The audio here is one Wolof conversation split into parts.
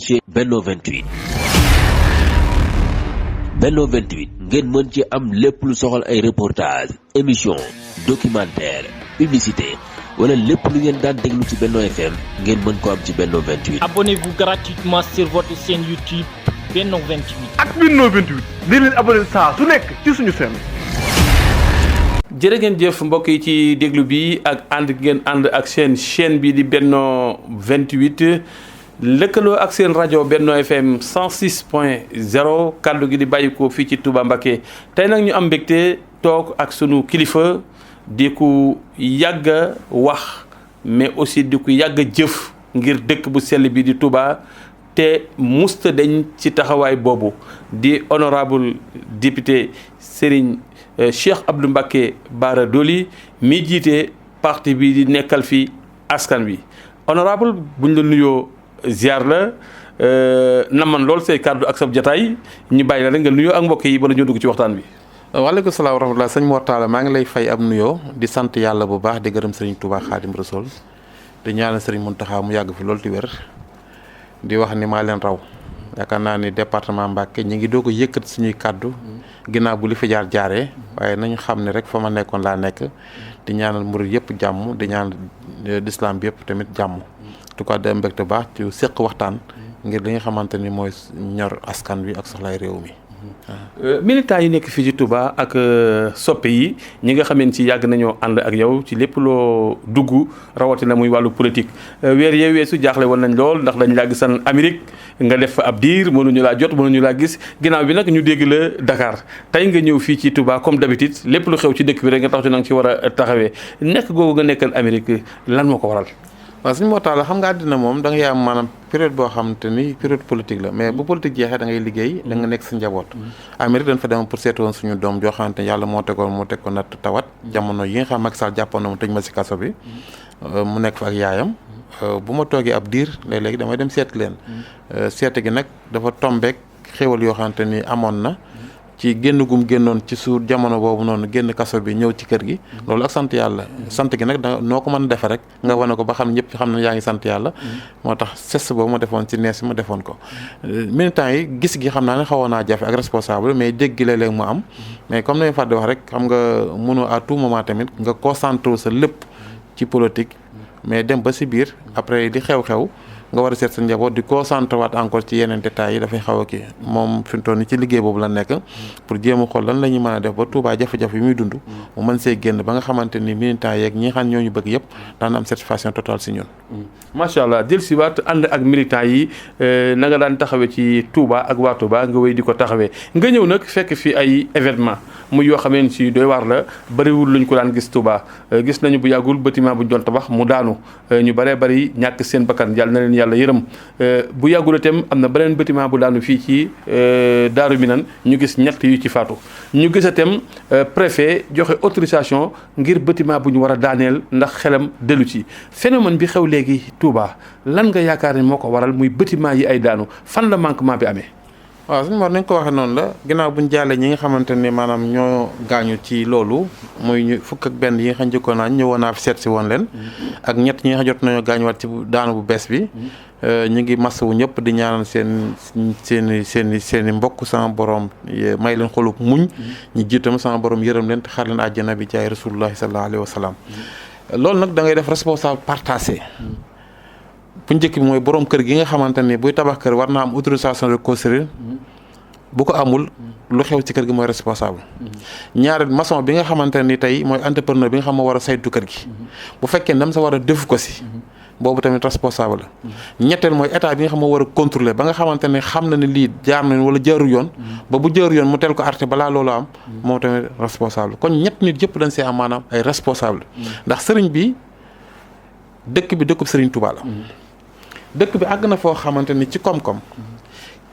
ci Benno 28. Benno 28 ngeen mën ci am lépp lu soxal ay reportage émission documentaire publicité wala lépp lu ngeen daan déglu ci Benno FM ngeen mën ko am ci Benno 28. Abonnez-vous gratuitement sur votre chaîne YouTube Benno 28. ak Benno 28 di leen abonné saa su nekk ci suñu chaîne. jërë ngeen jëf mbokk yi ci déglu bi ak ànd ak seen chaîne bi di Benno 28 lëkkaloo ak seen rajo Benno FM 106.0 kaddu gi di bàyyi ko fii ci Touba Mbacké tey nag ñu am mbégte toog ak sunu kilifa di ku yàgg a wax mais aussi di ku yàgg a jëf ngir dëkk bu sell bi di Touba te musta dañ ci taxawaay boobu di honorable député Serigne Cheikh Abdou Mbacké Bara Dolly mi jiite parti bi di nekkal fi askan wi honorable buñ la nuyoo ziar la naman lool say kàddu ak sab jataay ñu bàyyi la rek nga nuyoo ak mbokk yi bala ñoo dugg ci waxtaan bi. waaleykum salaam wa rahmatulah sëñ Mor Talla maa ngi lay fay ab nuyoo di sant yàlla bu baax di gërëm Serigne Touba Khadim Rassoul di ñaanal Serigne Mountakha mu yàgg fi loolu di wér di wax ni maa leen raw yaakaar naa ni département Mbacké ñi ngi doog a yëkkat suñuy kàddu ginnaaw bu li fi jaaree waaye nañu xam ne rek fa ma nekkoon laa nekk di ñaanal murid yëpp jàmm di ñaanal l'islam bi yëpp tamit jàmm. en tout cas de mbégte baax ci séq waxtaan ngir li nga xamante ni mooy ñor askan wi ak soxlaay réew mi. militants yi nekk fii ci Touba ak soppe yi ñi nga xamante ci yàgg nañoo ànd ak yow ci lépp loo dugg rawatina muy wàllu politique weer yee weesu jaaxle woon nañ lool ndax dañ laa gisan Amérique nga def fa ab diir mënuñu laa jot mënuñu laa gis ginnaaw bi nag ñu dégg la Dakar tey nga ñëw fii ci Touba comme d'habitude lépp lu xew ci dëkk bi rek nga tax ci nanga ci war a taxawee nekk googu nga nekkal Amérique lan moo ko waral. waaw suñu moo tax la xam nga àddina moom da ngay am maanaam période boo xamante ni période politique la mais bu politique jeexee da ngay liggéey da nga nekk sa njaboot. Amérique dañ fa dem pour seeti woon suñu doom joo xamante ni yàlla moo teg ko natt tawat jamono yi nga xam Macky Sall jàppoon na mu tëj ma si kaso bi mu nekk fa ak yaayam bu ma toogee ab diir léeg-léegi damay dem seeti leen seeti gi nag dafa tombeek xéwal yoo xamante ni amoon na ci génn gum génnoon ci suur jamono boobu noonu génn kaso bi ñëw ci kër gi loolu ak sant yàlla sant gi nag da noo ko mën a defe rek nga wane ko ba xam ñëpp xam ne yaa ngi sant yàlla moo tax geste boobu ma defoon ci nees ma defoon ko militants yi gis gi xam naa ne xawoon naa jafe ak responsable mais dégg léeg-léeg mu am mais comme nañu fàtte wax rek xam nga mënu à tout moment tamit nga concentré sa lépp ci politique mais dem ba si biir après di xew-xew nga war a seet sa njaboot di concentré waat encore ci yeneen détails yi dafay xaw a kii moom fi mu toll nii ci liggéey boobu la nekk pour jéem a xool lan la ñuy mën a def ba Touba jafe-jafe yi muy dund mu mën see génn ba nga xamante ni militants yeeg ñi xam ñoo ñu bëgg yëpp daan am satisfaction totale si ñun. macha allah jël si waat ànd ak militants yi na nga daan taxawee ci Touba ak waa Touba nga wéy di ko taxawee nga ñëw nag fekk fi ay événement muy yoo xam ne si doy waar la bëriwul luñ ko daan gis Touba gis nañu bu yàggul bâtiment bu ñu doon tabax mu daanu ñu bëree bëri ñàkk seen bakkan yàlla na leen yàlla yërëm bu yàggul itam am na beneen bâtiment bu daanu fii ci Daaru Minaan ñu gis ñett yu ci faatu ñu gis itam préfet joxe autorisation ngir bâtiment bu ñu war a daaneel ndax xelam dellu ci phénomène bi xew léegi Touba lan nga yaakaar ne moo ko waral muy bâtiment yi ay daanu fan la manquement bi amee. waaw suñu war nañ ko waxee noonu la ginnaaw buñ jàllee ñi nga xamante ni maanaam ñoo gaañu ci loolu muy ñu fukk ak benn yi nga xam njëkkoon naa ñëwoon naa fi seet si woon leen ak ñett ñi nga xam jot nañoo gaañuwaat ci daanu bu bees bi ñu ngi masawu ñëpp di ñaanal seen i mbokk sama borom may leen xolub muñ ñu jiitam sama borom yërëm leen te xar leen àjjana bi jaay rasulullahi sallallahu alayhi wa sallam loolu nag da ngay def responsable partagé bu njëkk bi mooy borom kër gi nga xamante ni buy tabax kër war naa am autorisation de construire bu ko amul lu xew ci kër gi mooy responsable ñaareel maçon bi nga xamante ni tey mooy entrepreneur bi nga xam moo war a saytu kër gi bu fekkee ndam sa war a def ko si boobu tamit responsable la ñetteel mooy état bi nga xam moo war a contrôler ba nga xamante ne xam na ne lii jaar nañ wala jaarul yoon ba bu jaarul yoon mu teel ko arrêté balaa loolu am moom tamit responsable kon ñett nit yëpp dañ see am maanaam ay responsable ndax sëriñ bi dëkkub sëriñ Touba la dëkk bi àgg na foo xamante ni ci koom-koom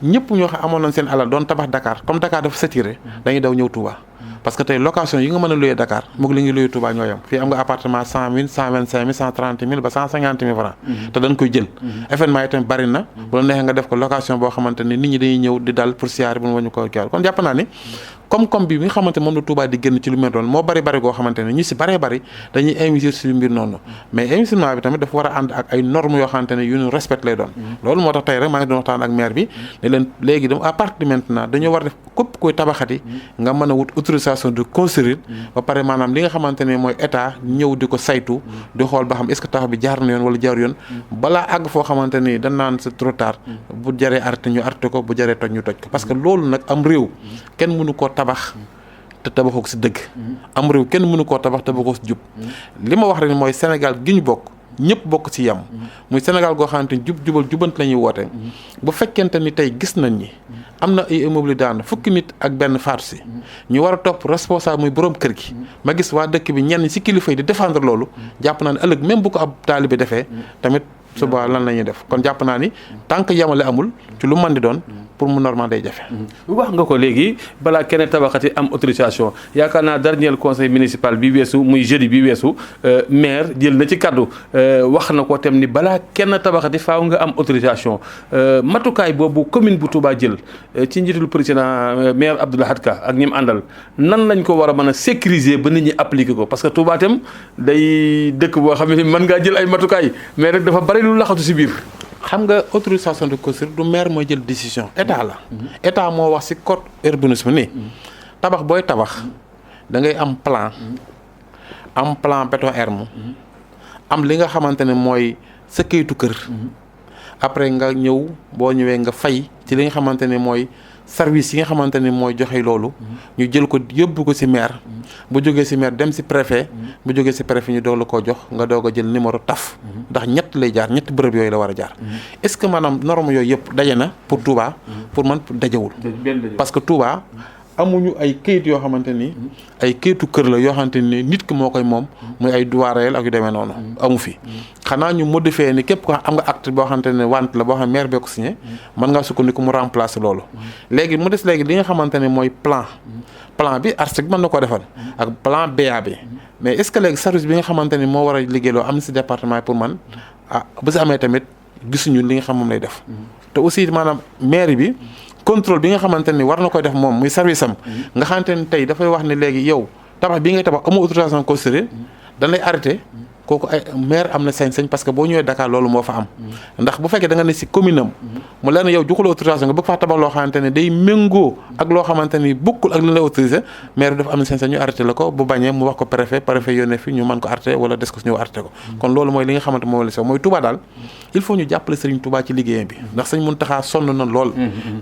ñëpp ñoo xam amoon nañ seen alal doon tabax Dakar comme Dakar dafa saturé dañuy daw ñëw Touba parce que tey location yi nga mën a louer Dakar moog li ngi louer Touba ñoo yam fii am nga appartement 100 000 125 000 130 000 ba 150 000 francs te dañ koy jël événement yi tamit bari na bu la neexee nga def ko location boo xamante ni nit ñi dañuy ñëw di dal pour siyaare bu ñu wañu ko kiiwal kon jàpp naa ni comme bi nga xamante moom la Touba di génn ci lu mel noonu moo bari goo xamante ne ñu si bëree bëri dañuy investir si mbir noonu mais investissement bi tamit dafa war a ànd ak ay normes yoo xamante ne yu ñu respect lay doon loolu moo tax tey rek maa ngi doon waxtaan ak maire bi ne leen léegi à partir de maintenant dañoo war def képp koy tabaxati nga mën a wut autorisation de construire ba pare maanaam li nga xamante ne mooy état ñëw di ko saytu di xool ba xam est-ce que tabax bi jaar na yoon wala jaar yoon balaa àgg foo xamante ni dañ naan c'est trop tard bu jaree arrêté ñu arrêté ko bu jaree toj ñu toj ko parce que loolu nag am réew kenn mënu koo tabax te tabaxoo ko si dëgg am réew kenn mënu koo tabax tabaxoo si jub li ma wax rek mooy Sénégal gi ñu bokk ñëpp bokk ci yam muy Sénégal goo xamante ni jubal jubant la ñuy woote bu fekkente ni tey gis nañ ni am na ay immeuble daan fukki nit ak benn faatu si ñu war a topp responsable muy borom kër gi ma gis waa dëkk bi ñenn ci kilifa yi di défendre loolu jàpp naa ne ëllëg même bu ko ab taalibe defee tamit suba lan la ñuy def kon jàpp naa ni tant que yamale amul ci lu mën di doon pour mu normal day jafe. wax nga ko léegi balaa kenn tabaxati am autorisation yaakaar naa dernier conseil municipal bi weesu muy jeudi bi weesu maire jël na ci kaddu wax na ko tem ni balaa kenn tabaxati faaw nga am autorisation matukaay boobu commune bu Touba jël ci njiitul président maire Abdou Lahad Ka ak ñi mu àndal nan lañ ko war a mën a sécuriser ba nit ñi appliquer ko parce que Touba tam day dëkk boo xam ne mën ngaa jël ay matukaay mais rek dafa bari lu laxatu si biir. xam nga autorisation de construire du maire mooy jël décision état la état moo wax ci code urbanisme ni tabax booy tabax da ngay am plan béton herme am li nga xamante ne mooy sa kayitu kër après nga ñëw boo ñëwee nga fay ci li nga xamante ne mooy service yi nga xamante ne mooy joxe loolu ñu jël ko yóbbu ko ci maire bu jógee ci maire dem ci préfet bu jógee ci préfet ñu doog la koo jox nga doog a jël numéro taf ndax ñett lay jaar ñetti bërëb yooyu la war a jaar est-ce que maanaam norme yooyu yëpp daje na pour Touba pour man dajewul parce que Touba amuñu ay kayit yoo xamante ni ay kayitu kër la yoo xamante ni nit ki moo koy moom muy ay droit réel ak yu demee noonu amu fi xanaa ñu modifié ni képp ko am nga acte boo xamante ne wante la boo xam ne maire bee ko signé mën ngaa sukkandiku mu remplacer loolu léegi mu des léegi li nga xamante ne mooy plan bi architecte mën na ko defal ak plan BA bi mais est-ce que léegi service bi nga xamante ni moo war a liggéeyloo am na si département pour man bu si amee tamit gisuñu li nga xam moom lay def te aussi maanaam maire bi contrôle bi nga xamante ni war na koy def moom muy service am nga xamante ni tey dafay wax ne léegi yow tabax bi ngay tabax amoo autorisation construire dañ lay arrêté kooku ay maire am na sañ-sañ parce que boo ñëwee Dakar loolu moo fa am ndax bu fekkee da nga ne si commune am mu leen yow joxuloo autorisation nga bëgg faa tabax loo xamante ne day méngoo ak loo xamante ni bokkul ak li lay autorisé maire bi dafa am na sañ-sañ ñu arrêté la ko bu bañee mu wax ko préfet yónnee fi ñu mën ko arrêté wala des ko ñëw arrêté ko kon loolu mooy li nga xamante moom la si mooy Touba daal il faut ñu jàppale Serigne Touba ci liggéeyam bi ndax Serigne Mountakha sonn na lool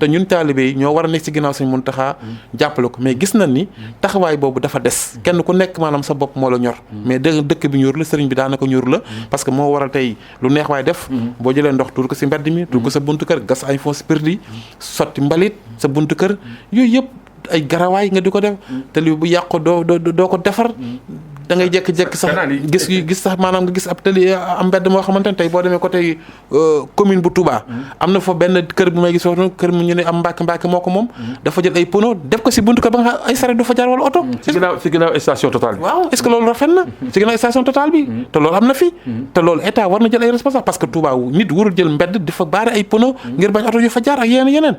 te ñun taalibe yi ñoo war a nekk si ginnaaw Serigne Mountakha jàppale ko mais gis nañ ni taxawaay boobu dafa des kenn ku nekk maanaam sa bopp moo la ñor mais dëkk bi ñor la Serigne bi daanaka ñor la parce que moo waral tey lu neex waay def boo jëlee ndox tuur ko si mbedd mi tuur ko sa buntu kër gas ay fosse perdu sotti mbalit sa buntu kër yooyu yëpp ay garawaay nga di ko def te li bu yàqu doo ko defar da ngay jékki-jékki sax gis sax maanaam nga gis ab tali am mbedd moo xamante ne tey boo demee côté commune bu Touba am na fa benn kër bu may gis foofu kër mu ñu ne am mbàkke moo ko moom dafa jël ay pono def ko si buntu kër ba nga ay saret du fa jaar wala oto si ginnaaw station Total bi waaw est-ce que loolu rafet na si ginnaaw station Total bi te loolu am na fi te loolu état war na jël ay responsable parce que Touba nit warul jël mbedd di fa baare ay pono ngir bañ oto yu fa jaar ak yeneen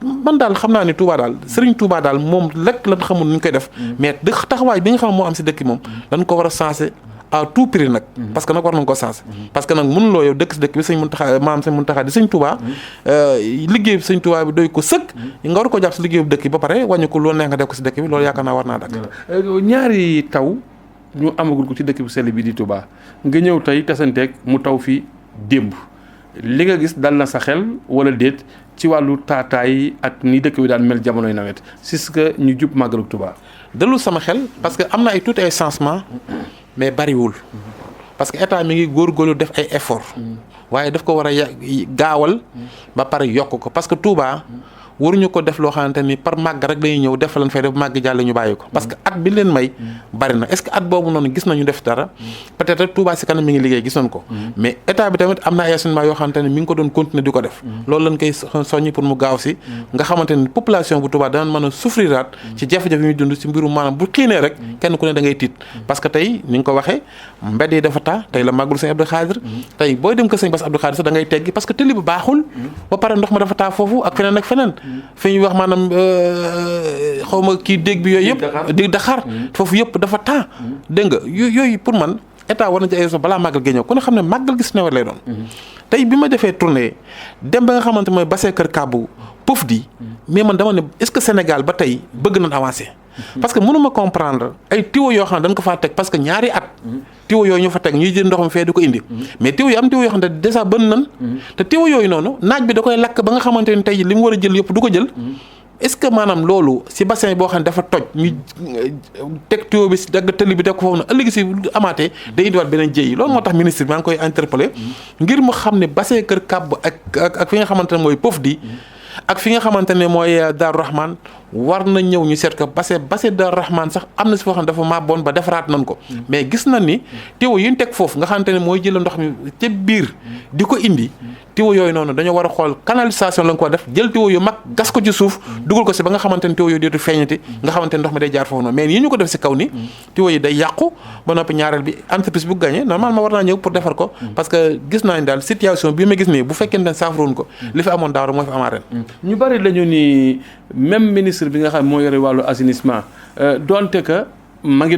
man daal xam naa ni Touba daal Serigne Touba daal moom lekk lan xamul nu ñu koy def mais taxawaay bi nga xam moo am si dëkk moom dañ ko war a sensé à tout prix nag parce que nag war nañ ko sensé parce que nag mënuloo yow dëkk si dëkk bi Sëñ Muntaxa maam Sëñ Muntaxa di Sëñ Touba liggéey bi Sëñ Touba bi doy ko sëkk nga war ko jàpp si liggéey bu dëkk bi ba pare wàññi ko loolu neex nga def ko si dëkk bi loolu yaakaar naa war naa dakk ñaari taw ñu amagul ko ci dëkk bu sell bi di Touba nga ñëw tey tasanteeg mu taw fi démb li nga gis dal na sa xel wala déet ci wàllu taataay ak ni dëkk bi daan mel jamonoy nawet c'est ce que ñu jub màggalu Touba dalul sama xel parce que am na ay tuuti ay changement mais bariwul parce que état mi ngi góorgóorlu def ay effort waaye daf ko war a gaawal ba pare yokk ko parce que Touba waruñu ko def loo xamante ni par màgg rek dañuy ñëw def lan fay def màgg jàll ñu bàyyi ko parce que at bi leen may bari na est-ce que at boobu noonu gis nañu def dara peut-être Touba si kanam mi ngi liggéey gis nañ ko mais état bi tamit am na ay assainissement yoo xamante ni mi ngi ko doon continuer di ko def loolu lañ koy soññi pour mu gaaw si nga xamante ni population bu Touba danañ mën a souffriraat ci jafe-jafe yi muy dund si mbirum maanaam bu xiinee rek kenn ku ne da ngay tiit parce que tey ni nga ko waxee mbedd yi dafa taa tey la màggul Sëñ Abdou Khadir tey booy dem ko Sëñ Bass Abdou Khadir sax da ngay teggi parce que tëli bi baaxul ba pare ndox ma dafa taa foofu ak feneen fi ñuy wax maanaam xaw ma kii dégg bi yooyu yëpp di Dakar foofu yëpp dafa temps dégg nga yooyu pour man état war na ci ay balaa màggal gi ñëw ku ne xam ne màggal gi si nawet lay doon tey bi ma defee tournée dem ba nga xamante mooy bassin Kër Kàbbu Pouf di mais man dama ne est-ce que Sénégal ba tey bëgg nañ avancer parce que mënuma comprendre ay tuyaux yoo xam ne dañ ko faa teg parce que ñaari at tuyaux yooyu ñu fa teg ñuy jël ndox mi fee di ko indi mais tuyaux yi am tuyaux yoo xam ne déjà bën nan te tuyaux yooyu noonu naaj bi da koy lakk ba nga xamante ne tey li mu war a jël yëpp du ko jël est-ce que maanaam loolu si bassin boo xam ne dafa toj ñu teg tuyau bi si dagg tëli bi def ko foofu na ëllëgi si amaatee day indiwaat beneen jéy yi loolu moo tax ministre bi maa ngi koy interpellé ngir mu xam ne bassin Kër Kàbb ak fi nga xamante ne mooy Pouf di ak fi nga xamante ne mooy Daaru Rahman war na ñëw ñu seet ko bassin Daaru Rahman sax am na si foo xam ne dafa màbboon ba defaraat nañ ko mais gis na ni tuyau yi ñu teg foofu nga xamante ne mooy jël ndox mi ca biir di ko indi tuyau yooyu noonu dañoo war a xool canalisation la nga ko def jël tuyau yu mag gas ko ci suuf dugal ko si ba nga xamante ne tuyau yooyu dootu feeñati nga xamante ne ndox mi day jaar foofu noonu mais yi ñu ko def si kaw ni tuyau yi day yàqu ba noppi ñaareel bi entreprise bu gagné normalement war naa ñëw pour defar ko parce que gis naa ni daal situation bi ma gis nii bu fekkee ne saafaroon ko li fi amoon daaw rek moo fi amaat ren ñu bari lañu ni même ministre bi nga xam moo yore wàllu assainissement donte que ma ngi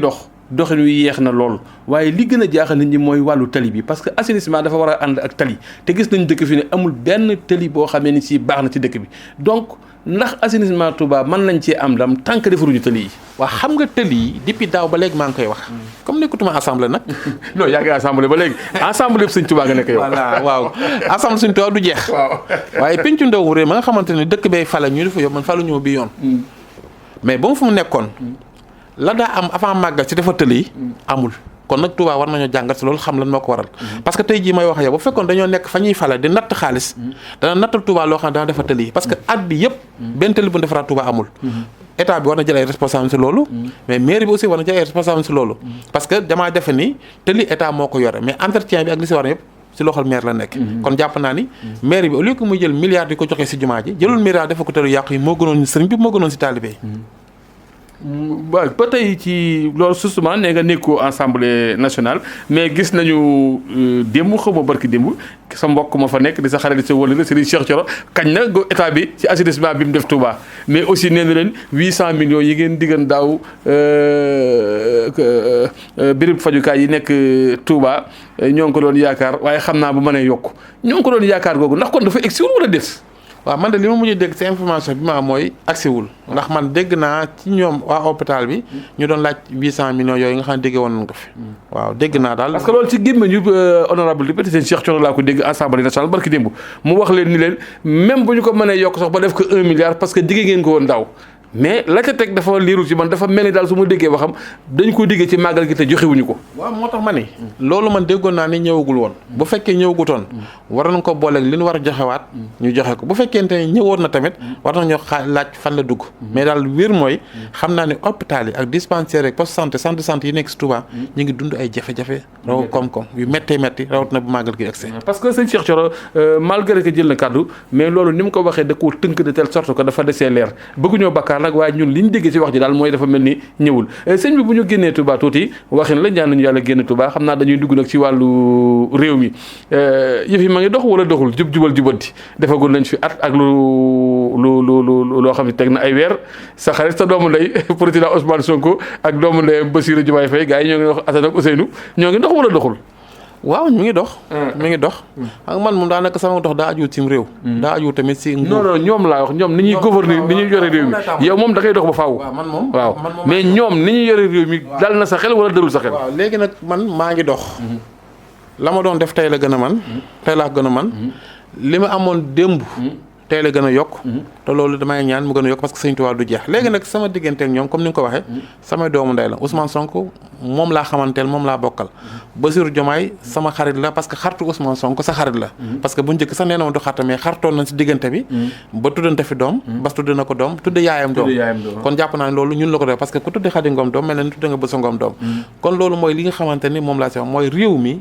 doxin wi yeex na lool waaye li gën a jaaxal nit ñi mooy wàllu tali bi parce que assainissement dafa war a ànd ak tali te gis nañu dëkk fi ne amul benn tali boo xamee ni si baax na ci dëkk bi donc ndax assainissement Touba mën nañ cee am ndam tant que defaruñu tali yi. waaw xam nga tali yi depuis daaw ba léegi maa ngi koy wax. comme nekkutuma assemblée nag. non yaa ngi assemblée ba léegi assemblée Sëñ Touba nga nekk yow. voilà waaw assemblée Sëñ Touba du jeex. waaw waaye pencu ndaw réew ma nga xamante ne dëkk bay fale ñu dafa yóbbu man falu ñëw bi yoon. mais ba mu fu mu nekkoon. la daa am avant màggal ci dafa tëli yi amul kon nag Touba war nañoo jàngat si loolu xam lan moo ko waral parce que tey jii may wax yow bu fekkoon dañoo nekk fa ñuy fale di natt xaalis dana nattal Touba loo xam ne dana defa tëli yi parce que at bi yëpp benn tëli bu defaraat Touba amul état bi war na jël ay responsable si loolu mais mairie bi aussi war na jël ay responsable si loolu parce que damaa defe ni tëli état moo ko yore mais entretien bi ak li si war yëpp si loxol maire la nekk kon jàpp naa ni maire bi au lieu que muy jël milliards yi ko joxee si jumaa ji jëlul milliards dafa ko tëlu yàqu yi moo gënoon sëriñ bi moo gënoon si taalibe yi waaw ba tey ci loolu justement nee nga nekkoo assemblée nationale mais gis nañu démb xaw ma barki démb sa mbokk ma fa nekk di sa xarit sa wala la Serigne Cheikh Thioro kañ na état bi ci assainissement bi mu def Touba mais aussi nee na leen 800 millions yi ngeen diggan daaw béréb fajukaay yi nekk Touba ñoo ngi ko doon yaakaar waaye xam naa bu mënee yokk ñoo ngi ko doon yaakaar googu ndax kon dafa egsiwul wala des. waaw man de li ma mujj dégg ci information bi ma mooy agsiwul ndax man dégg naa ci ñoom waa hôpital bi ñu doon laaj 800 millions yooyu nga xam ne déggee woon nañ ko fi waaw dégg naa daal parce que loolu ci gémmiñu honorable député seen Cheikh Thioro laa ko dégg assemblée nationale barki démb mu wax leen ni leen même bu ñu ko mënee yokk sax ba def ko 1 milliard parce que diggee ngeen ko woon daaw mais la ca teg dafa liirul ci man dafa mel ni daal su ma déggee waxam dañu ko déggee ci màggal gi te joxewuñu ko. waaw moo tax ma ni loolu man déggoon naa ni ñëwagul woon bu fekkee ñëwagutoon war nañ ko booleeg li ñu war a joxewaat ñu joxe ko bu fekkente ne ñëwoon na tamit war nañoo laaj fan la dugg mais daal wér mooy xam naa ne hôpital yi ak dispensaire ak poste santé centre de santé yi nekk si Touba ñu ngi dund ay jafe-jafe raw koom-koom yu méttee métti rawat na bu màggal gi accès parce que sëñ Cheikh Thioro malgré que jël na kàddu mais loolu ni mu ko waxee da koo tënk de telle sorte que dafa desee leer bëgguñoo bakkaar nag waaye ñun li ñu déggee ci wax ji daal mooy dafa mel ni ñëwul sëñ bi bu ñu génnee Touba tuuti waxin la ñaan nañu yàlla génn Touba xam naa dañuy dugg nag ci wàllu réew mi yëf yi ma ngi dox wala doxul jubal jubanti defagul nañ fi at ak loo xam ne teg na ay weer sa xarit sa doomu ndey président Ousmane Sonko ak doomu ndeyam Bassirou Diomaye Faye gars yi ñoo ngi wax Assane ak Ousseynou ñoo ngi dox wala doxul waaw mi ngi dox mi ngi dox xam nga man moom daanaka sama dox daa aju cim réew daa aju tamit si non ñoom laa wax ñoom ni ñuy gouverner ni ñuy yore réew mi yow moom da ngay dox ba faaw waaw mais ñoom ni ñuy yore réew mi dal na sa xel wala dalul sa xel waaw léegi nag man maa ngi dox la ma doon def tey la gën a man tey laa gën a man li ma amoon démb tey la gën a yokk te loolu damay ñaan mu gën a yokk parce que Sëñ Tuubaa du jeex léegi nag sama digganteeg ñoom comme ni nga ko waxee samay doomu ndey la Ousmane Sonko moom laa xamanteel moom laa bokkal Bassirou Diomaye sama xarit la parce que xaritu Ousmane Sonko sa xarit la parce que bu njëkk sax nee na woon du xarta mais xartoon nañ si diggante bi ba tuddante fi doom bas tudde na ko doom tudde yaayam doom kon jàpp naa ne loolu ñun la ko def parce que ku tudde Xadi Ngom doom mel na ni tudde nga Bousso Ngom doom kon loolu mooy li nga xamante ni moom laa si wax mooy réew mi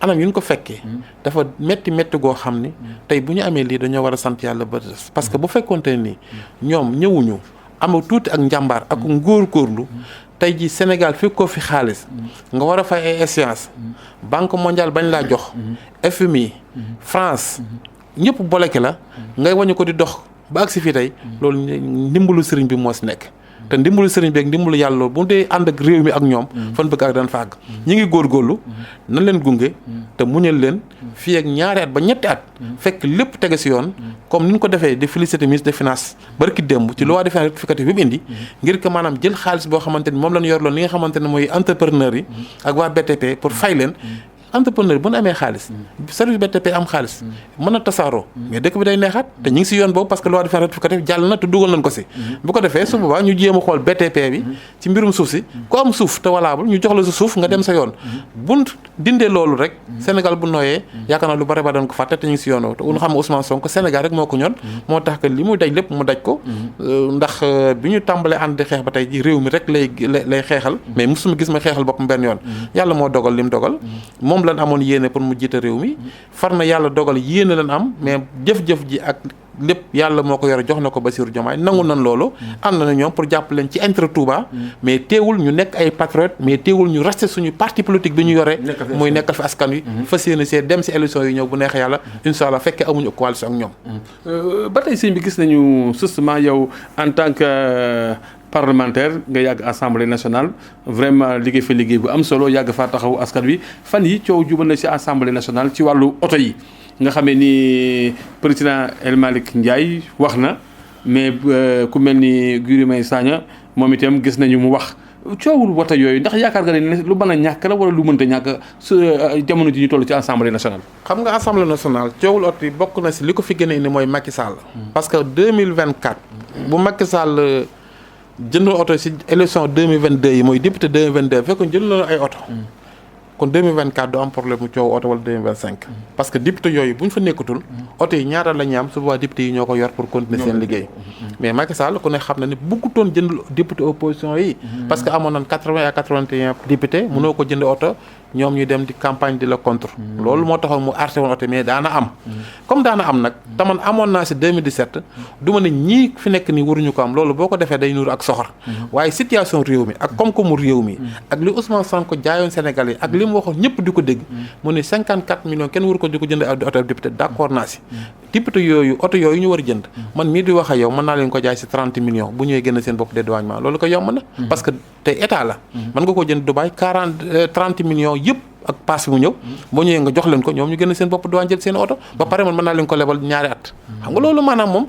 anam yu ñu ko fekkee dafa métti goo xam ni tey bu ñu amee lii dañoo war a sant yàlla ba parce que bu fekkoonte ni ñoom ñëwuñu amul tuuti ak njàmbaar ak ngóor-góorlu tey ji Sénégal fi ko fi xaalis nga war a fay ay échéance banque mondiale bañ laa jox FMI France ñëpp boleke la ngay wañu ko di dox ba agsi fii tey loolu ndimbalu sëriñ bi moo si nekk te ndimbalu sëriñ bi ak ndimbalu yàlla loolu bu dee ànd ak réew mi ak ñoom fan bëgg ak daan fa àgg ñi ngi góorgóorlu nan leen gunge te muñal leen fii ak ñaari at ba ñetti at fekk lépp tege si yoon comme ni ñu ko defee di félicité ministre des finances barki démb ci loi de finances rectificative bi mu indi ngir que maanaam jël xaalis boo xamante ni moom lañ yor loon li nga xamante ne mooy entrepreneur yi ak waa BTP pour fay leen entrepreneur bu ñu amee xaalis service BTP am xaalis mën a tasaaroo mais dëkk bi day neexaat te ñu ngi si yoon boobu parce que loi de finances rectificative jàll na te dugal nañ ko si bu ko defee su boobaa ñu jéem a xool BTP bi ci mbirum suuf si ku am suuf te valable ñu jox la sa suuf nga dem sa yoon buñ dindee loolu rek Sénégal bu nooyee yaakaar naa lu bare ba dañ ko fàtte te ñu ngi si yoon te ñu xam ne Ousmane Sonko Sénégal rek moo ko ñor moo tax que li muy daj lépp mu daj ko ndax bi ñu tàmbalee ànd di xeex ba tey ji réew mi rek lay xeexal mais musuma gis ma xeexal boppam benn yoon yàlla moo dogal li mu dogal moom lan amoon yéene pour mu jiite réew mi far na yàlla dogal yéene lan am mais jëf-jëf ji ak lépp yàlla moo ko yore jox na ko Bassirou Diomaye nangu nan loolu ànd na ñoom pour jàpp leen ci intérêt Touba mais teewul ñu nekk ay patriotes mais teewul ñu resté suñu parti politique bi ñu yore muy nekkal fi askan wi fas yéene see dem si élection yi ñëw bu neexee yàlla incha allah fekkee amuñu coalition ak ñoom ba tey sëñ bi gis nañu justement yow en tant que parlementaire nga yàgg assemblée nationale vraiment liggéey fa liggéey bu am solo yàgg faa taxaw askan wi fan yi coow jubal na ci assemblée nationale ci wàllu oto yi nga xamee ni président El Malick Ndiaye wax na mais ku mel ni Guy Marius Sagna moom itam gis nañu mu wax coowul woto yooyu ndax yaakaar nga ne lu mën a ñàkk la wala lu mënta ñàkk su jamono ji ñu toll ci assemblée nationale. xam nga assemblée nationale coowul oto yi bokk na si li ko fi gën a indi mooy Macky Sall. parce que 2024 bu Macky Sall jëndul oto si élection 2022 yi mooy député 2022 fekk jëndul ay oto. kon 2024 du am problème mu coow oto wala 2025. parce que député yooyu bu ñu fa nekkatul. oto yi ñaata la ñu am su boobaa député yi ñoo ko yor pour continuer seen liggéey. mais Macky Sall ku ne xam na ne bëggutoon jënd député opposition yi. parce que amoon nañ 80 à 81 député mënoo ko jënd oto ñoom ñu dem di campagne di la contre. loolu moo taxoon mu arrêté woon oto mais daana am. comme daana am nag te man amoon naa si 2017 du ma ne ñii fi nekk nii waruñu ko am loolu boo ko defee day nuru ak soxor. waaye situation réew mi ak koom-koomu réew mi. ak li Ousmane Sonko jaayoon Sénégal yi ak li mu waxoon ñëpp di ko dégg. mu ne 54 millions kenn waru ko di ko jënd oto député d'accord naa si. député yooyu oto yooyu ñu war a jënd. man mii di wax ak yow mën naa leen ko jaay si 30 millions bu ñëwee génn seen bopp dédouanement loolu ko yomb na. parce que te état la. mën nga ko jënd Dubaï 30 millions yëpp ak pass bi mu ñëw boo ñëwee nga jox leen ko ñoom ñu génn seen bopp douane jël seen oto ba pare man mën naa leen ko lebal ñaari at xam nga loolu maanaam moom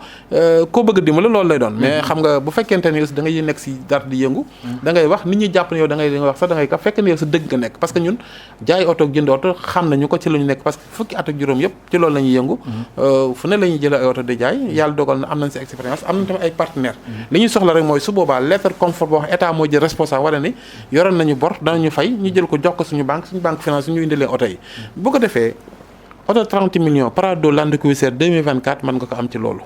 koo bëgg a dimbali loolu lay doon mais xam nga bu fekkente ni aussi da ngay nekk si dara di yëngu da ngay wax nit ñi jàpp ne yow da ngay wax sax da ngay ka fekk ne yow sa dëgg nga nekk parce que ñun jaay oto ak jënd oto xam nañu ko ci la ñu nekk parce que fukki at ak juróom yëpp ci loolu la ñuy yëngu fu ne la ñuy jëlee ay oto di jaay yàlla dogal na am nañ si expérience am nañ tamit ay partenaires li ñuy soxla rek mooy su boobaa lettre confort boo xam état mooy jël responsable wala ni yoroon nañu bor danañu fay ñu jël ko jox ko suñu banque finance ñu indi leen oto yi bu ko defee oto 30 millions Prado Land Cruiser 2024 mën nga ko am ci loolu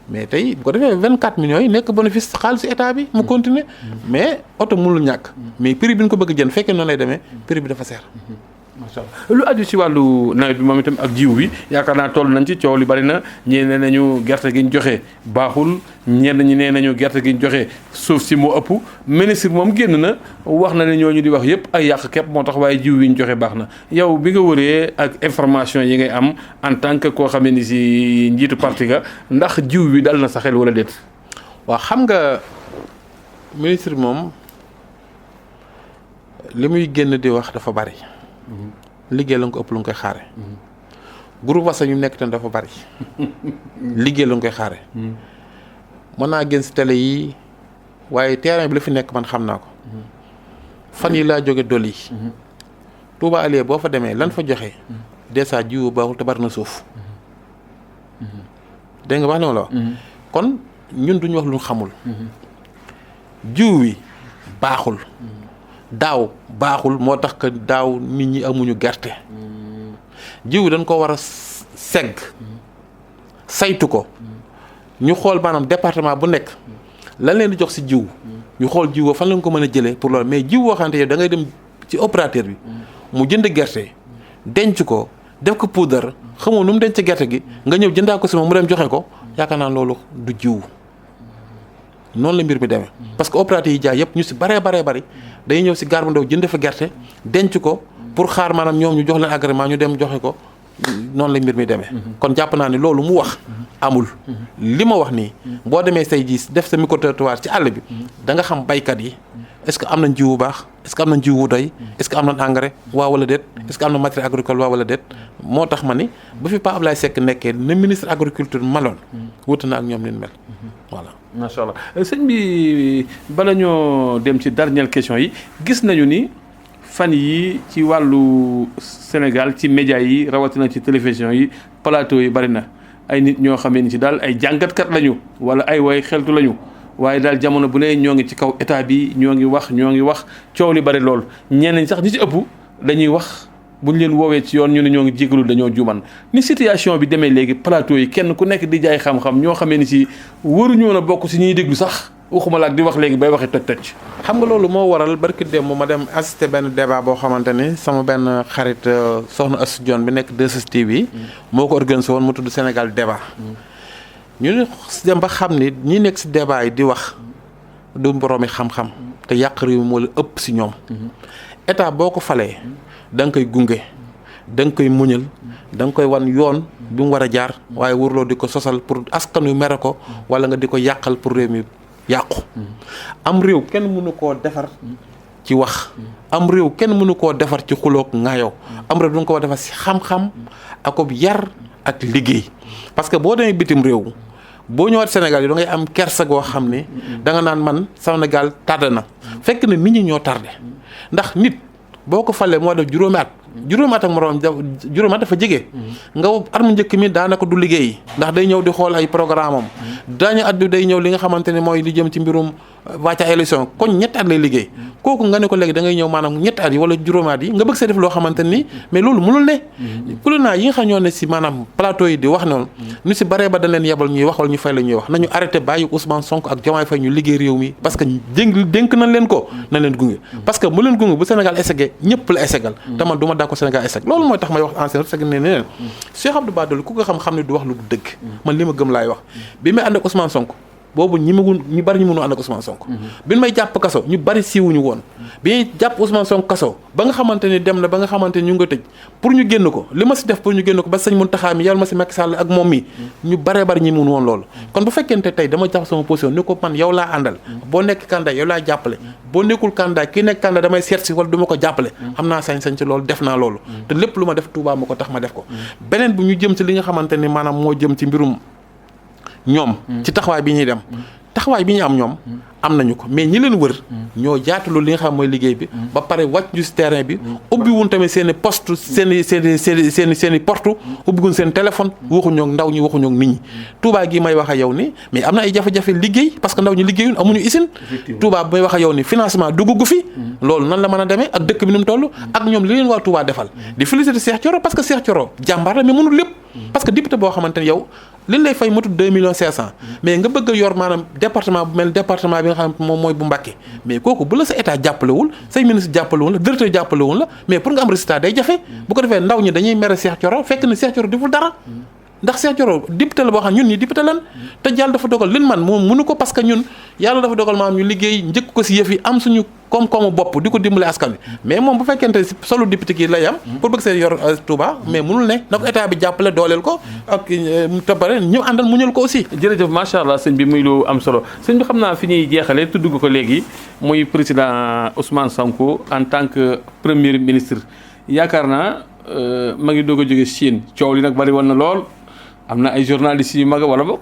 mais tey bu ko defee 24 millions yi nekk bénéfice xaalisu état bi mu continuer mais oto mënul ñàkk mais prix bi ñu ko bëgg jënd fekkee noonu lay demee prix bi dafa seer. macha allah lu aju ci wàllu nawet bi moom itam ak jiw bi yaakaar naa toll nañ ci coow li bari na ñee nee nañu gerte gi ñu joxe baaxul ñenn ñi nee nañu gerte gi ñu joxe suuf si moo ëpp ministre moom génn na wax na ne ñooñu di wax yëpp ay yàq képp moo tax waaye jiw yi ñu joxe baax na yow bi nga wëree ak information yi ngay am en tant que koo xamee ni si njiitu parti ga ndax jiw bi dal na sa xel wala déet. waaw xam nga ministre moom li muy génn di wax dafa bari. liggéey la nga ko ëpp lu nga koy xaare groupe wasa ñu nekk tan dafa bari liggéey la nga koy xaare mën naa génn si télé yi waaye terrain bi la fi nekk man xam naa ko fan yi laa jóge dol yi Touba Alieu boo fa demee lan fa joxe dèjà jiwu baaxul te bari na suuf dégg nga wax li ma la wax kon ñun duñu wax lu xamul jiw wi baaxul daaw baaxul moo tax que daaw nit ñi amuñu gerte jiw dañ ko war a segg saytu ko ñu xool maanaam département bu nekk lan leen di jox ci jiw ñu xool jiw fan lañ ko mën a jëlee pour loolu mais jiw boo xamante yow da ngay dem ci opérateur bi mu jënd gerte denc ko def ko poudre xamoo nu mu denc gerte gi nga ñëw jëndaa ko ci moom mu dem joxe ko yaakaar naa loolu du jiw noonu la mbir mi demee parce que opérateur yi jaay yëpp ñu ci baree bari dañuy ñëw ci gaar bu ndaw jënd fa gerte denc ko pour xaar maanaam ñoom ñu jox leen agrément ñu dem joxe ko noonu la mbir mi demee. kon jàpp naa ne loolu mu wax amul. li ma wax nii boo demee say ji def sa micro-trottoir ci àll bi da nga xam baykat yi est-ce que am nañ jiw bu baax est-ce que am nañ jiw bu doy est-ce que am nañ engrais waaw wala déet est-ce que am na matériel agricole waaw wala déet moo tax ma ni bu fi Pape Abdoulaye Seck nekkee ne ministre agriculture maloon wuute na ak ñoom leen mel voilà. macha allah sëñ bi bala ñoo dem ci dernière question yi gis nañu ni fan yi ci wàllu Sénégal ci média yi rawatina ci télévision yi plateau yi bari na ay nit ñoo xamee ni ci daal ay jàngatkat lañu wala ay way xeltu lañu. waaye daal jamono bu ne ñoo ngi ci kaw état bi ñoo ngi wax coow li bari lool ñeneen sax ñi ci ëpp dañuy wax buñ leen woowee ci yoon ñu ne ñoo ngi jégalu dañoo juman ni situation bi demee léegi plateau yi kenn ku nekk di jaay xam-xam ñoo xamee ni si waruñoo na bokk si ñuy déglu sax waxuma la ak di wax léegi bay waxee toj. xam nga loolu moo waral barki démb ma dem assister benn débat boo xamante ni sama benn xarit soxna Astou Dione bi nekk 2STV moo ko organisé woon mu tudd Sénégal débat. ñu ne dem ba xam ni ñi nekk ci débat yi di wax du boroomi xam-xam te yàq réew mi moo la ëpp ci ñoom état boo ko falee da nga koy gunge da nga koy muñal da nga koy wan yoon bi mu war a jaar waaye waruloo di ko sosal pour askan wi mere ko wala nga di ko yàqal pour réew mi yàqu am réew kenn mënu koo defar ci wax am réew kenn mënu koo defar ci xuloog ŋaayoo am réew du nga ko defar ci xam-xam ak yar ak liggéey parce que boo demee bitim réew boo ñëwaat Sénégal yi da ngay am kersa goo xam ne da nga naan man Sénégal tardé na fekk na nit ñi ñoo tardé ndax nit boo ko falee moo def juróomi at ak moroom juróomi at dafa jege. nga at mu njëkk mi daanaka du liggéey ndax day ñëw di xool ay programme am daañu at bi day ñëw li nga xamante ne mooy li jëm ci mbirum wàcca élection kon ñetti at lay liggéey kooku nga ne ko léegi da ngay ñëw maanaam ñetti at yi wala juróomi at yi nga bëgg see def loo xamante ni mais loolu mënul ne kulinaa yi nga xam ñoo ne si maanaam plateau yi di wax noonu ñu si baree ba dañ leen yebal ñuy wax wala ñu fay la ñuy wax nañu arrêté bàyyi Ousmane Sonko ak Diomaye Faye ñu liggéey réew mi parce que dénk nañ leen ko nañ leen gunge parce que mu leen gunge bu Sénégal essayé ñëpp la essagal te man du ma daa ko Sénégal essayé loolu mooy tax may wax ancien sag ne leen Cheikh Abdou Bara Dolly ku ko xam-xam ne du wax lu dëgg man li ma gëm laay wax bi may ànd ak Ousmane Sonko boobu ñu bari ñu mënu ànd ak Ousmane Sonko bi may jàpp kaso ñu bari siiwuñu woon bi jàpp Ousmane Sonko kaso ba nga xamante ni dem na ba nga xamante ni ñu nga tëj pour ñu génn ko li ma si def pour ñu génn ko ba sëñ Mountakha mi yàlla ma si Macky Sall ak moom mi ñu baree bari ñi mënu woon loolu kon bu fekkente tey dama jàpp sama position ni ko man yow laa àndal boo nekk candidat yow laa jàppale boo nekkul candidat ki nekk candidat damay seet si wala du ma ko jàppale am naa sañ-sañ ci loolu def naa loolu te lépp lu ma def Touba ma ko tax ma def ko beneen bu ñu jëm ci li nga xamante ni maanaam moo jëm ci mbirum ñoom ci taxawaay bi ñuy dem taxawaay bi ñu am ñoom am nañu ko mais ñi leen wër ñoo jaatalu li nga xam mooy liggéey bi ba pare wàcc ñu si terrain bi ubbi wuñ tamit seen i poste seen i porte ubbi wuñ seen téléphone waxuñoo ndaw ñi waxuñoo nit ñi Touba gi may wax ak yow ni mais am na ay jafe-jafe liggéey parce que ndaw ñi liggéeyuñ amuñu usine Touba bi may wax ak yow ni financement dugg gu fi loolu nan la mën a demee ak dëkk bi ni mu toll ak ñoom li leen waa Touba defal di féliciter Cheikh Thioro parce que Cheikh Thioro jàmbaar la mais mënul lépp parce que député boo xamante ne yow li lay fay matul 2 millions 500 mais nga bëgg a yor maanaam département bu mel département bi nga xam moom mooy bu Mbacké mais kooku bu la sa état jàppalewul say ministre jàppalewul la directeur jàppalewul la mais pour nga am résultat day jafe bu ko defee ndaw ñi dañuy mere Cheikh Thioro fekk na Cheikh Thioro deful dara ndax Cheikh Thioro député la boo xam ñun ñi député lan te yàlla dafa dogal lin man moom mënu ko parce que ñun yàlla dafa dogal maanaam ñu liggéey njëkk ko si yëf yi am suñu koom-koomu bopp di ko dimbale askan wi mais moom bu fekkente si solo député kii lay am pour bëgg seen yor Touba mais mënul ne na ko état bi jàppale dooleel ko ak te pare ñu àndal muñal ko aussi. jërëjëf macha allah sëñ bi muy lu am solo sëñ bi xam naa fi ñuy jeexalee tudd ko léegi muy président Ousmane Sonko en tant que premier ministre yaakaar naa ma ngi doog a jóge Chine coow li nag bari woon na lool am na ay journalistes yu mag wala bokk.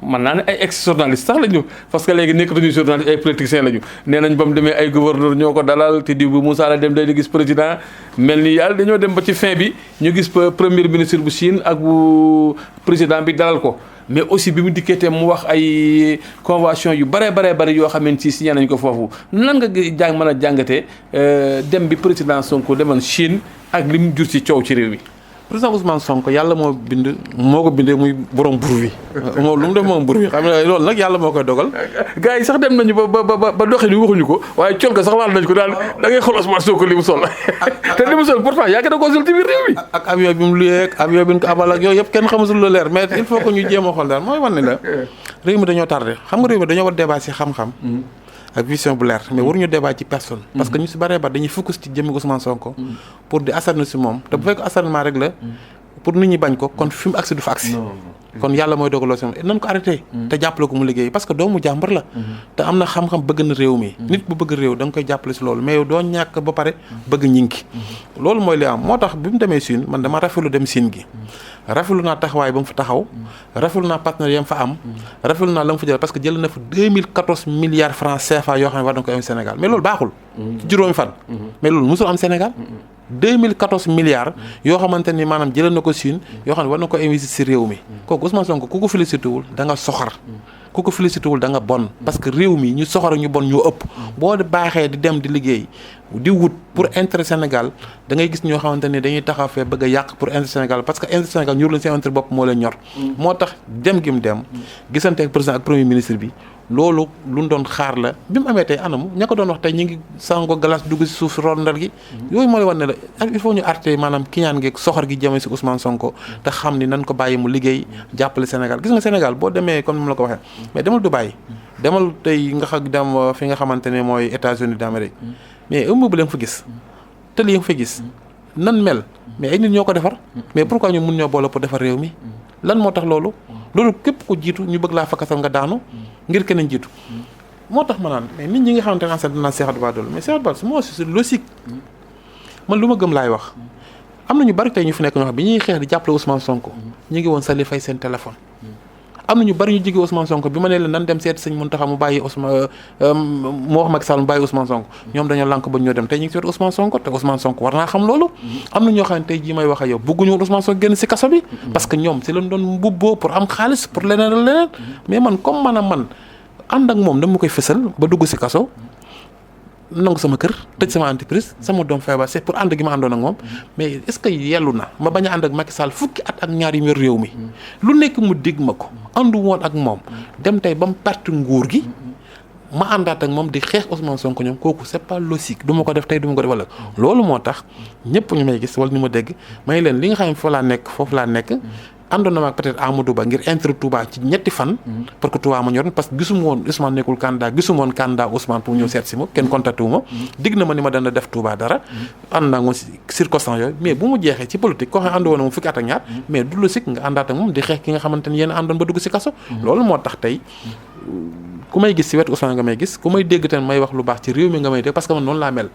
man naa ne ay ex journaliste sax lañu parce que léegi nekkatuñu journaliste ay politiciens lañu nee nañ ba mu demee ay gouverneur ñoo ko dalal te diw bu Moussa la dem day di gis président mel ni yàlla dañoo dem ba ci fin bi ñu gis premier ministre bu Chine ak bu président bi dalal ko mais aussi bi mu dikkee mu wax ay convention yu bare yoo xamante si signé nañ ko foofu nan nga mën a jàngatee dem bi président Sonko demoon Chine ak li mu jur ci coow ci réew mi. président Ousmane Sonko yàlla moo ko bindee muy borom bur wi moom lu mu def moom bur wi xam ne loolu nag yàlla moo koy dogal. gars yi sax dem nañu ba doxin wi waxuñu ko waaye col ko sax laal nañ ko daal da ngay xool Ousmane Sonko li mu sol te li mu sol pourtant yaa ngi da koo sol ci biir réew mi. ak avion bi mu luyee ak avion bi ñu ko abal ak yooyu yëpp kenn xamasul lu leer mais il faut que ñu jéem a xool daal mooy wan ne la réew mi dañoo tardé xam nga réew mi dañoo war débat ci xam-xam. ak vision bu leer mais waruñu débat ci personne. parce que ñu si baree ba dañuy focus ci jëmmi Ousmane Sonko. pour di assaini si moom te bu fekk assainissement rek la. pour nit ñi bañ ko kon fi mu agsi du fa agsi kon yàlla mooy dogaloo si nan ko arrêté te jàppale ko mu liggéey parce que doomu jàmbur la te am na xam-xam bëgg na réew mi nit bu bëgg réew da nga koy jàppale si loolu mais yow doo ñàkk ba pare bëgg ñinki loolu mooy li am moo tax bi mu demee Chine man dama rafetlu dem Chine gi rafetlu naa taxawaay ba mu fa taxaw rafetlu naa partenaire yam fa am rafetlu naa la mu fa jël parce que jël na fa 2014 milliards francs CFA yoo xam ne war na ko am Sénégal mais loolu baaxul ci juróomi fan mais loolu musul am Sénégal 2014 milliards yoo xamante ni maanaam jëlee na ko Chine yoo xam ne war na ko investir si réew mi kooku Ousmane Sonko ku ko félicité wul da nga soxar ku ko félicité wul da nga bon parce que réew mi ñu soxor ñu bon ñoo ëpp boo baaxee di dem di liggéey di wut pour intérêt Sénégal da ngay gis ñoo xamante ni dañuy taxaw fee bëgg a yàq pour intérêt Sénégal parce que intérêt Sénégal ñor leen seen intérêt bopp moo leen ñor moo tax dem gi mu dem gisante ak président ak premier ministre bi loolu lu doon xaar la bi mu amee tey anam ña ko doon wax tey ñu ngi sango glace dugg si suuf ron ndar gi yooyu moo lay wan ne la il faut ñu arrêter maanaam kiñaan gi soxor gi jëmee si Ousmane Sonko te xam ni nan ko bàyyi mu liggéey jàppale Sénégal gis nga Sénégal boo demee comme ni ma la ko waxee mais demal Dubaï demal tey nga xam dem fi nga xamante ne mooy États-Unis d'Amérique mais immeuble la nga fa gis tëli yi nga fa gis nan mel mais ay nit ñoo ko defar mais pourquoi ñu mun ñoo boole pour defar réew mi lan moo tax loolu képp ko jiitu ñu bëgg laa fakkasal nga daanu ngir keneen jiitu moo tax ma naan mais nit ñi nga xamante ne en dinaa Cheikh Abdou Bara Dolly mais Cheikh Abdou Bara moo si logique man lu ma gëm laay wax am na ñu bari tey ñu fi nekk ñoo xam bi ñuy xeex di jàppale Ousmane Sonko ñu ngi woon sali fay seen téléphone am na ñu bari ñu jege Ousmane Sonko bi ma nee leen nan dem seeti sëñ Mountakha mu bàyyi Ousmane moo wax Macky Sall mu bàyyi Ousmane Sonko ñoom dañoo lànk ba ñoo dem tey ñu ngi seeti Ousmane Sonko te Ousmane Sonko war naa xam loolu am na ñoo xam ne tey jii may wax ak yow bëgguñu woon Ousmane Sonko génn si kaso bi parce que ñoom si lañ doon mbubboo pour am xaalis pour leneen mais man comme man ànd ak moom dama koy fësal ba dugg si kaso nangu sama kër tëj sama entreprise sama doom feebar c'est pour ànd gi ma àndoon ak moom mais est-ce que yellu na ma bañ a ànd ak Macky Sall fukki at ak ñaar yu yor réew mi lu nekk mu dégg ma ko àndu woon ak moom dem tey ba mu perte nguur gi ma àndaat ak moom di xeex Ousmane Sonko ñoom kooku c'est pas logique du ma ko def tey du ma ko def wala loolu moo tax ñëpp ñu may gis wala ni ma dégg may leen li nga xam ne foofu laa nekk àndoon na ma peut-être Amadou Ba ngir intérêt Touba ci ñetti fan parce que Touba ma ñoroon parce que gisuma woon Ousmane nekkul candidat gisuma woon candidat Ousmane pour ñëw seet si ma kenn contacté wu ma digg na ma ni ma dana def Touba dara ànd naa moom si circonstance yooyu mais bu mu jeexee ci politique koo xam ne ànd woon na moom fukki at ak ñaar mais du logique nga àndaat ak moom di xeex ki nga xamante ni yéen àndoon ba dugg si kaso loolu moo tax tey ku may gis si wetu Ousmane nga may gis ku may dégg tamit may wax lu baax ci réew mi nga may dégg parce que man noonu laa mel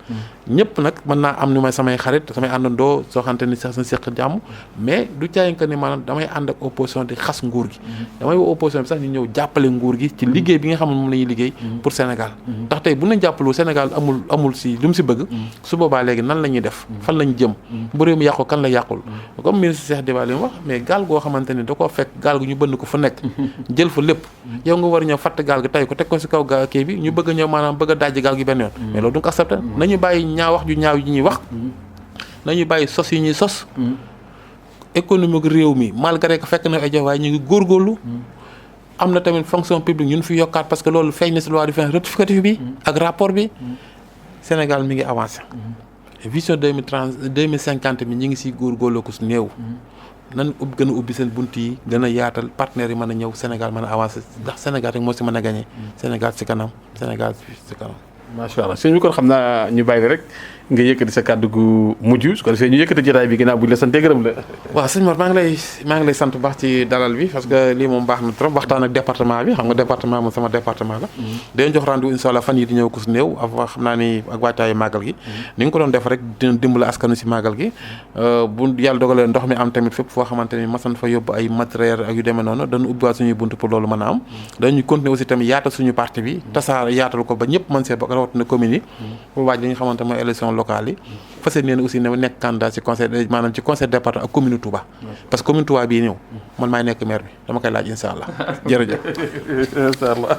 ñëpp nag mën naa am ni may samay xarit samay àndandoo soo xamante ni sax sa seq jàmm mais du caayin que ni maanaam damay ànd ak opposition di xas nguur gi damay woo opposition bi sax ñu ñëw jàppale nguur gi ci liggéey bi nga xam ne moom la ñuy liggéey pour Sénégal ndax tey bu nañ jàppalu Sénégal amul si lu mu si bëgg su boobaa léegi nan la ñuy def fan lañu jëm bu réew mi yàqu kan la yàqul comme ministre Cheikh Diba li mu wax mais gaal goo xamante ni da koo fekk gaal gu ñu bënn ko fa nekk jël fa lépp yow nga war a ñëw fatt gaal gi ko teg ko si kaw gaa kii bi ñu bëgg a ñëw maanaam bëgg a dajji gaal gi benn yoon mais loolu du ko accepté nañu bàyyi wax ju ñaaw yi ñuy wax nañu bàyyi sos yi ñuy sos économique réew mi malgré que fekk na ay jox waaye ñu ngi góorgóorlu am na tamit fonction publique ñun fi yokkaat parce que loolu feeñ na si loi de finances rectificative bi ak rapport bi Sénégal mi ngi avancé vision 2050 bi ñu ngi siy góorgóorlu ko su néew nan gën a ubbi seen bunt yi gën a yaatal partenaires yi mën a ñëw Sénégal mën a avancé ndax Sénégal rek moo si mën a gagné Sénégal si kanam Sénégal si kanam. macha allah sëñ bi kon xam naa ñu bàyyi rek nga yëkkati sa kàddu gu mujj su ko defee ñu yëkkati jotaay bi ginnaaw bu ñu la santee gërëm la. waaw sëñ Mor maa ngi lay sant bu baax ci dalal bi parce que lii moom baax na trop waxtaan ak département bi xam nga département moom sama département la. dañu jox rendez-vous incha allah fan yi di ñëw ko su néew xam naa ni ak waajtaayu màggal gi. ni nga ko doon def rek dina dimbali askanu si màggal gi bu yàlla dogalee ndox mi am tamit fépp foo xamante ni masan fa yóbbu ay matériel ak yu demee noonu dañu ubbiwaat suñuy bunt pour loolu mën a am dañuy continuer aussi tamit yaatal suñu parti bi tasaar yaatal ko ba ñëpp mën see bokk rawatina commune yi pour waaj li nga xamante mooy élection locale yi fas yéene aussi ne nekk candidat ci conseil maanaam ci conseil département ak commune Touba parce que commune Touba bii ñëw man maay nekk maire bi dama koy laaj incha allah jërëjëf. incha allah.